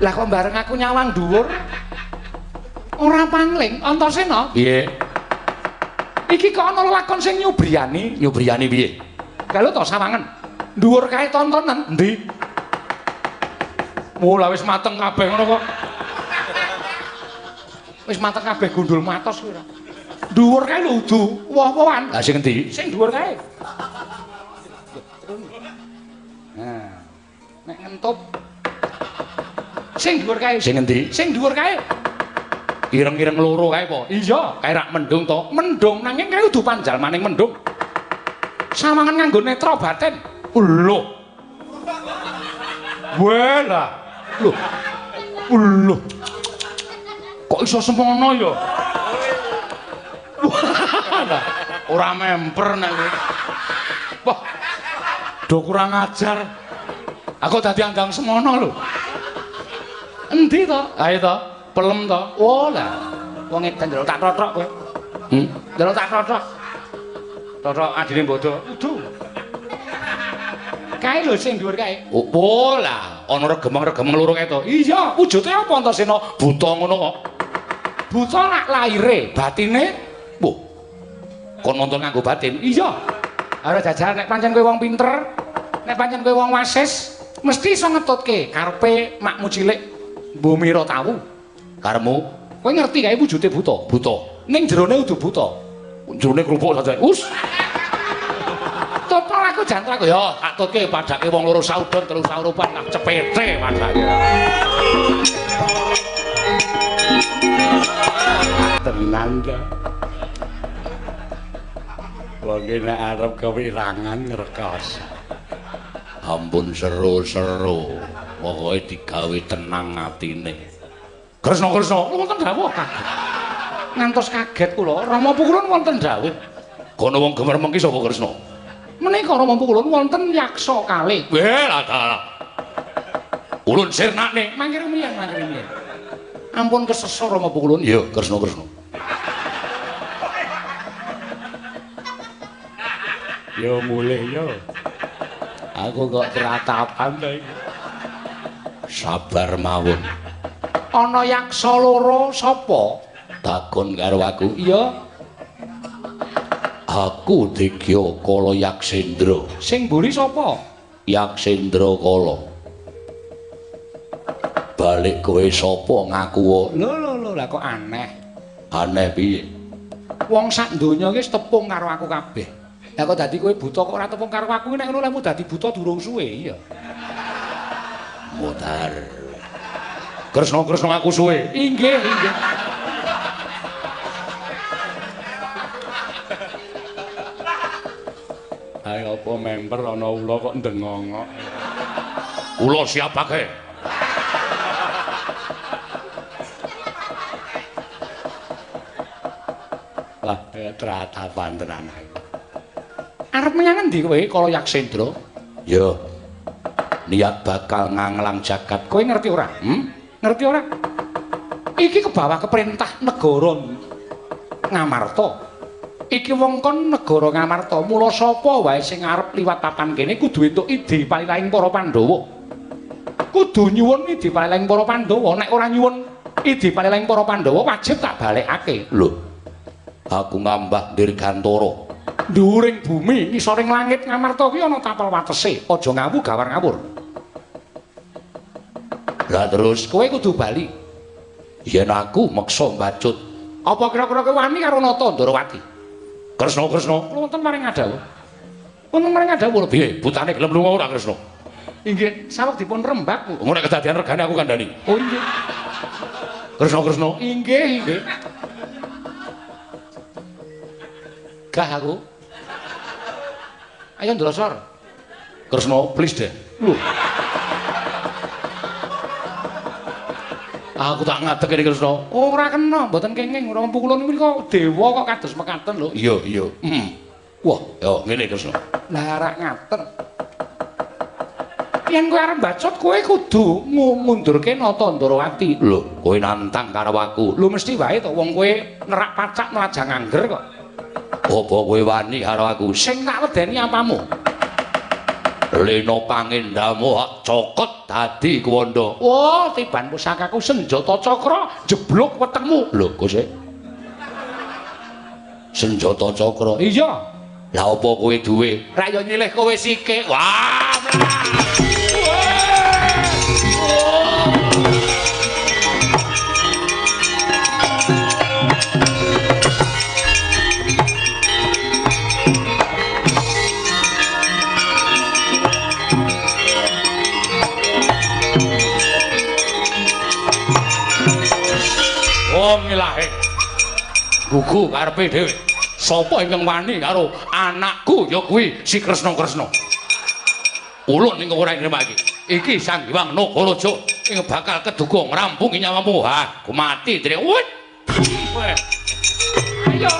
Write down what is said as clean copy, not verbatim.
Lah kok bareng aku nyawang dhuwur ora pangling, Antasena. Piye? Iki kok ana lelakon sing nyubriyani. Nyubriyani piye? Lha to sawangen. Dhuwur kae tontonan. Endi? Wah, lah wis mateng kabeh ngono kok. Wis mateng kabeh gundul matos kuwi ora. Dhuwur kae lho udu woh-wohan. Lah sing endi? Sing dhuwur kae. Nah, nek ngentup sing dhuwur kae. Sing endi? Sing dhuwur kae. Ireng-ireng loro kae apa? Iya, kae rak mendung to. Mendung nanging kae udu panjalmaning mendung. Sawangan nganggo netra batin. Lho. Weh lah. Lho. Lho. Kok iso semono ya? Wah, ora memper nek kowe. Wah. Do kurang ajar. Aku dadi andang semono lho. Endi to? Ayo to, pelem to. Oh lah. Wong edan njaluk tak tothok kowe. Njaluk tak tothok. Tothok adine bodho. Udu. Kae lho sing dhuwur kae. Oh lah, ana regemeng-regemeng loro kae to. Iya, wujude apa Antasena? Buta ngono kok. Buta rak laire, batine wah. Kon nonton nganggo batin. Iya. Ora jajal nek pancen kowe wong pinter, nek pancen kowe wong wasis, mesti iso ngetutke karepe makmu cilik Bumira tawu. Karepmu? Kowe ngerti kae wujude buta? Buta. Ning jerone udu buta. Jerone krupuk saja. Us. Totol aku jantra aku ya, tak tutke padake wong loro saudon telu saurupan tak cepete padake. Tenan ta. Wong nek arep kewirangan ngrekoso. Ampun seru-seru, pokoke digawe tenang atine. Kresna-kresna, wonten dawuh kaget. Ngantos kaget kula, Rama Pukulun wonten dawuh. Kono wong gemermeng ki sapa Kresna? Menika Rama Pukulun wonten yaksa kalih. Weh lah dalah. Ulun sirnakne, mangke rumiyin, mangke rumiyin. Ampun kesesa Rama Pukulun. Iya, Kresna-kresna. Yo mulih yo. Aku kok teratapan to iki. Sabar mawon. Ana yaksa loro sapa? Takon karo aku. Iya. Aku Digya Kala Yaksendra. Sing mburi sapa? Yaksendra Kala. Balik kowe sapa ngaku? Lho lho lho, lah kok aneh. Aneh piye? Wong sak donya iki wis tepung karo aku kabeh. Lah kok dadi kowe buta kok ora tepung karo aku nek ngono lehmu dadi buta durung suwe iya. Mutar. Kresna-kresna aku suwe. Inggih, inggih. Ayo apa memper ana ula kok ndengongok. Ula siapake? Lah tratapan tenan aku. Arep menyang endi kowe Kala Yaksendra? Ya. Niat bakal nganglang jagat. Kowe ngerti ora? Ngerti ora? Iki kebawa keperintah negara Ngamarta. Iki wong kon negara Ngamarta. Mula sapa wae sing arep liwat papan kene kudu entuk idi palilahing para Pandhawa. Kudu nyuwun idi palilahing para Pandhawa. Nek ora nyuwun idi palilahing para Pandhawa wajib tak balekake. Lho. Aku ngambah Dirgantara. Dhuwuring bumi ngisoring langit Ngamarta kuwi ana tapel watese. Aja ngawu gawar ngawur. Lah terus kowe kudu bali. Yen aku meksa mbacut, apa kira-kira kowe wani karo Nata Ndorowati? Kresna, Kresna, wonten paring ngadhawuh. Wonten paring ngadhawuh piye? Butane gelem lunga ora Kresna? Inggih, saweg dipun rembak. Ngono nek kedadian regane aku kandhani. Oh inggih. Kresna, Kresna. Inggih, inggih. Gah aku. Ayo ndlosor. Kresna, please deh. Lho. Aku tak ngadeg ini Kresna. Ora kena, mboten kenging, ora pukulun menika dewa kok kados mekaten lho. Iya, iya. Wah, yo ngene Kresna. Lah rak ngaten. Yen kowe arep bacot kowe kudu ngundurke Nata Ndorowati. Lho, kowe nantang karo aku. Lho mesti wae to wong kowe nerak pacak nlajang angger kok. Apa kowe wani karo aku? Sing tak wedeni apamu? Lena pangendamu hak cokot dadi kuwanda. Wah, tiban pusakaku senjata cakra jeblok wetengmu. Lho, kok sik? Senjata cakra. Iya. Lah apa kowe duwe? Ra yo nyilih kowe sikik. Wah, wong ilahe gugu karepe dhewe. Sapa ingkang wani karo anakku ya kuwi si Kresna-Kresna. Ulun ingkang ora ngremaki. Iki Sang Hyang Nagaraja ing bakal keduga ngrampungi nyawamu. Ha, ku mati dhewe. Ayo.